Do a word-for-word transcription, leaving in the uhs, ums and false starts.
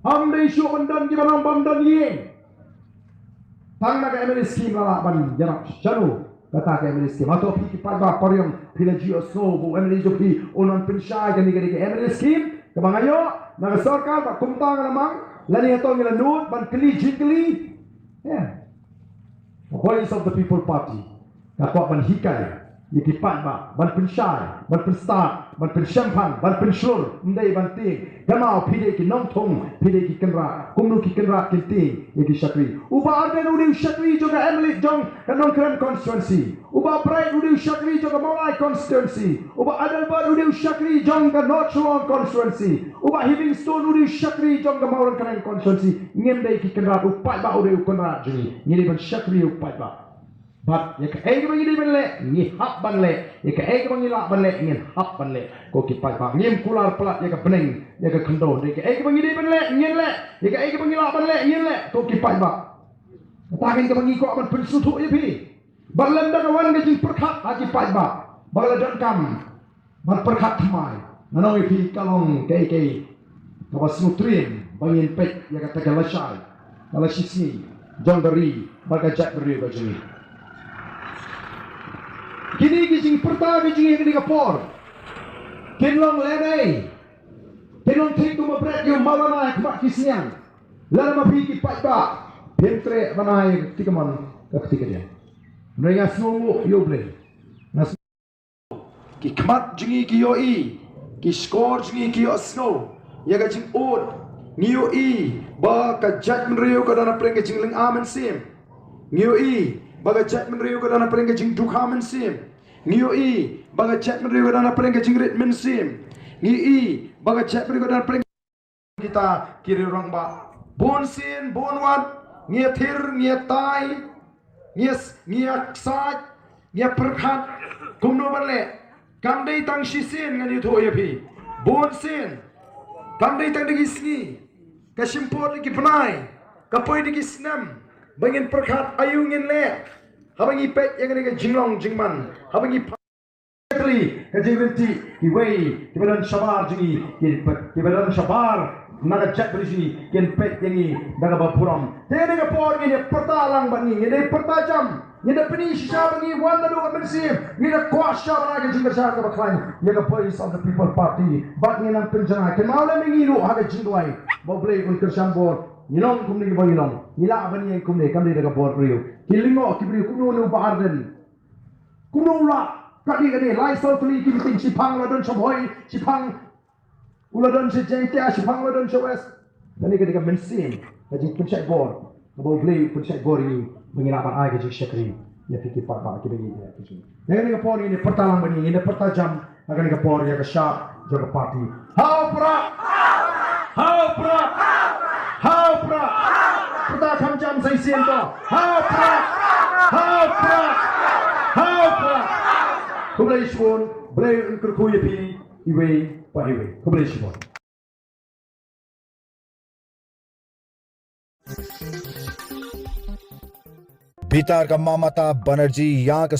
Ham dei shuh ban don kiba ong bym don ïing. Tang na ka M L A scheme la lah ban ïarap shano kata ka M L A scheme. Hato phi ki paidbah pariong phi la ju ïohsngew ba u M L A jong phi un wan pynshai kane ka dei ka M L A scheme kaba nga ïoh na ka sorkar ba kumta nga la mang lane hato ngi la nud ban kylli jingkylli. Yeah. Voice of the People Party. Ka kwah ban hikai ïa ki paidbah, ban pynshai, ban pynstad, ban pynshemphang, ban pynshlur, ym dei ban tieng. Kynmaw phi dei ki nongthung, phi dei ki kynrad, kumno ki kynrad kin tieng ïa ki shakri. U Bah Ardent u dei u shakri jong ka M L A jong ka Nongkrem constituency. U Bah Bright u dei u shakri jong ka Mawlai constituency. U Bah Adelbert u dei u shakri jong ka North Shillong constituency. U Bah Heavingstone u dei u shakri jong ka Mawryngkneng constituency. Ngim dei ki kynrad, u paidbah u dei u kynrad jong ngi. Ngi dei ban shakri u paidbah. Bad ïa kaei kaba ngi dei ban leh, ngi hap ban leh. Ïa kaei kaba ngi lah ban leh, ngin hap ban leh. Ko ki paidbah, ngim kular palat ïa ka bneng, ïa ka khyndew. Ïa kaei kaba ngi dei ban leh, ngin leh. Ïa kaei kaba ngi lah ban leh, ngin leh. Ko ki paidbah, kata ka dei kaba ngi kwah ban pynsngewthuh ïa phi. Bad lem da ka wan ka jingpyrkhat ha ki paidbah ba ka la donkam ban pyrkhat thymmai. Nga ong ïa phi ka long kaei kaei kaba sngewtriem ba ngin peit ïa kata ka lashai, ka lashisngi jong ka ri bad ka jaitbynriew ka jong ngi. Kine ki jingpyrta ka jong ngi ha kane ka por kin long lehnoh, kin long thik kumba bret ïa u mawlynnai ha khmat ki sniang. Lada ma phi ki paidbah phim treh ban ai ka kti kamon ka kti kadiang. Hynrei nga sngewnguh ïa U Blei. Nga sngew ki khmat jong ngi ki ïohi, ki shkor jong ngi ki ïohsngew ïa ka jingud. Ngi ïohi ba ka jaitbynriew ka don hapdeng ka jinglynga mynsiem. Ngi ïohi ba ka jaitbynriew ka don hapdeng ka jingdukha mynsiem. Ngi ïohi ba ka jaitbynriew ka don hapdeng ka jingrit mynsiem. Ngi ïohi ba ka jaitbynriew ka don hapdeng kita ki riew rangbah. Bun sien, bun wat, ngi ïa thir, ngi ïa tai, ngi ïa s-, ngi ïa ksaid, ngi ïa pyrkhat kumno ban leh. Kam dei tang shisien, ngan ïathuh ïa phi. Bun sien. Kam dei tang da ki sngi. Ka shim pud da ki bnai, ka poi da ki snem ba ngin pyrkhat aïu ngin leh. Haba ngi peit ïa kane ka jinglong jingman, haba ngi peit ka jingryntih, kiwei kiba don shabar jong ngi kin peit, kiba don shabar na ka jaitbynriew jong ngi kin peit ïa ngi da kaba burom. Te ha kane ka por ngin ïa pyrta lang bad ngi, ngin ïa pyrta jam, ngin ïa pyni shisha ba ngi wan naduh ka mynsiem, ngin ïa kwah shisha ban ai ka jingkyrshan kaba khlaiñ ïa ka Voice of the People Party. Bad ngin nang pynjanai, kynmaw lem ïa ngi ruh ha ka jingduwai ba U Blei un kyrshan bor. Ngi long kumne kiba ngi long, ngi lah ban ïeng kumne, kam dei da ka bor briew. Ki lyngngoh ki briew kumno ne u Bah Ardent. Kumno u lah, ka dei ka dei, lai saw tylli ki meeting, shiphang u la don sha Bhoi, shiphang u la don sha Jaiñtia, shiphang u la don sha West. Kane ka dei ka mynsiem ka jingpynshait bor kaba U Blei u pynshait bor ïa ngi ba ngi lah ban ai ka jingshakri ïa phi ki paidbah kiba ngi ïa ka jing. Ïa kane ka por ngin ïa pyrta lang bad ngi, ngin ïa pyrta jam ha kane ka por ïa ka shap jong ka party. Ha u Prah! Ha u Prah! Ha u Prah! Pyrta kham jam sa shisien to. Ha u Prah! Ha u Prah! Ha u Prah! Khublei shibun, Blei un kyrkhu ïa phi iwei pa iwei. Khublei shibun. Bitar ka Mamata Banerjee ïa ka